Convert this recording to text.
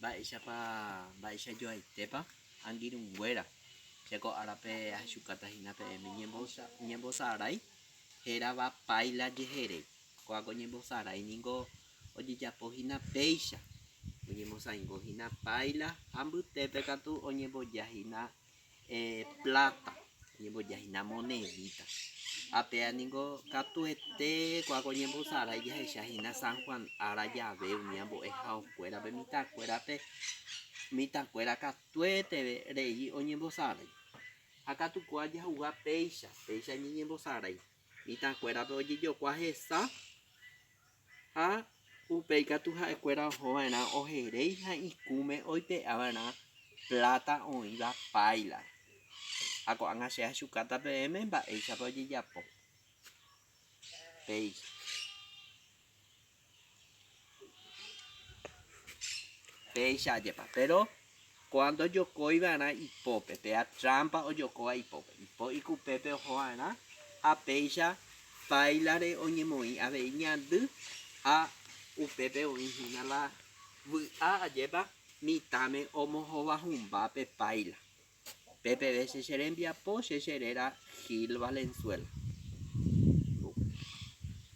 Mba'éichapa, mba'eichajoaitépa angirũnguéra. Che ko árape ahechukáta hína peẽme ñembosarái hérava páila jeheréi. Kóa ko ñembosarái ningo ojejapo hína péicha, oñemosãingo hína páila ha mbytépe katu oñemboja hína pláta, oñemboja hína monedita. Ha péa ningo katuete kóa ko ñembosarái jahecha hína San Juan ára jave umi ambo'ehaokuérape mitãkuérape, mitãkuéra katueteve rei oñembosarái. Ha katu kóa jahuga péicha, péicha ñañembosarái. Mitãkuérape ojejokua hesa ha upéi katu ha'ekuéra oho va'erã oheréi ha ikũme oipe'a va'erã pláta oĩva páilare. Ha ko'ág̃a che achukáta peẽme mba'éichapa ojejapo. Péicha. Péicha ajépa. Péro kóa ndojokói va'erã ipópe, péa trámpa ojokóva ipópe. Ipo ikupépe oho va'erã ha péicha páilare oñemoĩ avei ñandy ha upépe oĩ hína la vy'a ajépa mitãme omohovahũmba pe páila. Pe peve che che rembiapo che che réra Gil Valenzuela.